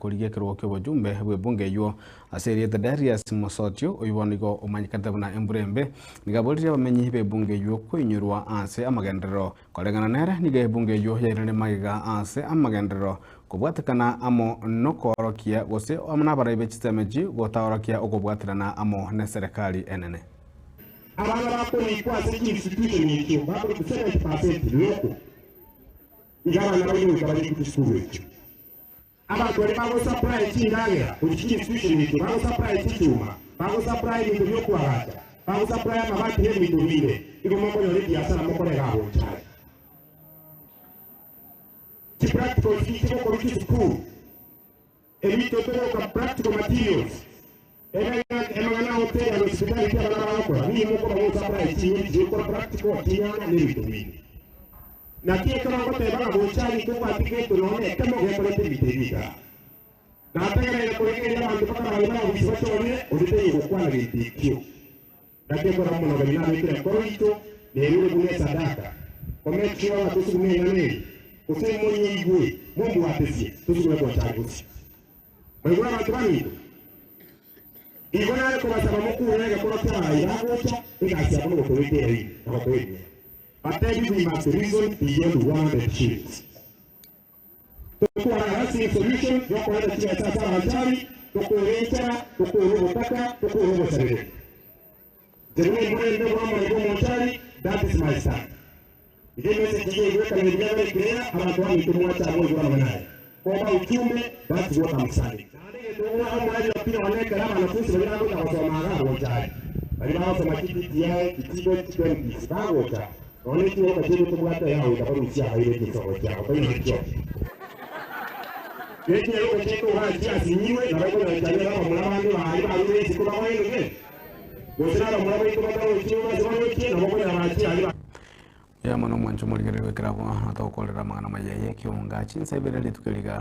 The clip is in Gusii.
korigia ekerogo ki'obochumbe bw'ebunge eywo ase erieta Darius Mosotio, oyio bono nigo omanyekanete buna Embura Embe, nigo aboririe abamenyi b'ebunge eywo koinyorwa ase amagenderero. Koreng'ana nere, nigo ebunge eywo yairire magega ase amagenderero kobwatekana amo nokoorokia gose amo nabarai be chisemi echi gotaorokia okobwaterana amo neserekari enene. Abana bakorikwa ase chiinstitution echio bakorikwa 70 per cent local. Iga abana baria goika barikwe chisukuru echio. Abanto baria bagosupply chindagera gochia chiinstitution echio, bagosupply chichuma, bagosupply ebinto biokoagacha, bagosupply amabati na ebinto binde, igo mokonyora ebiasara mokore iga gocha aye. Chipracticals chigokorwa chisukuru. Ebinto togoka practical materials, amang'ana agotera na sipitari ki abana bagokora, nigo mokoba gosupply ching'eni chiogokora practical, chinyanya na ebinto binde. Naki ekero ngoteba ng'a gocha aria ntobwati gento nonya ekemo gekoreta ebinto ebi igaa. Nategereire korengereria abanto mpaka baria b'ababisi bachorire, onde taiyo ogokwana gento ekio. Naki ekero omonogani nabekire enkoro yaito, nerure buna esadaka, komake sure ng'a tosugume eng'ana eye, gose monyeigwe, mombwatesie, tosugume gocha aria bosio. Mwaigure abanto baminto? Igo nare kobasaba mokure egekoro ki'abarai bagocha, egasi yabo nogotobeka eraini na gotoemia. Batebi we must reason beyond 100 shillings. Totware a lasting solution yokoreta chibesa ase abanchari, tokore enchara, tokore obotaka, tokore obosarereku. Inche buna embura embe buna omorembe omonchari, that is my stand. Iga emessage iga egwekana ebuya very clear, abanto baminto mwache amo igoro amang'ana aya. Koba ujumbe, that's what I'm standing. Naende egento ogoaka omoerio pi nonye ekero abanafunsi baria bagocha gosoma iga abonchari, baria bagosoma chi-TTI, chi-TVET, chi-KMTC, bagocha, nonye chigoka chiaito tobwate iga goika barusie abaire egesogo kiabo, toinyore chionsi. Ne chinyaroka chiaito igaa chiasinyirwe, nabo ekonyora chianyora abamura bande baria barure isiko bakoeneke, gose nabamura baito batarochire ase barochie, nabo okonyora bachire aria ba. Mbuya mono omwancho omorigereria bw'ekerabo, na togokorera amang'ana amaya y'ekeonga chinsa ibere rituko eri iga.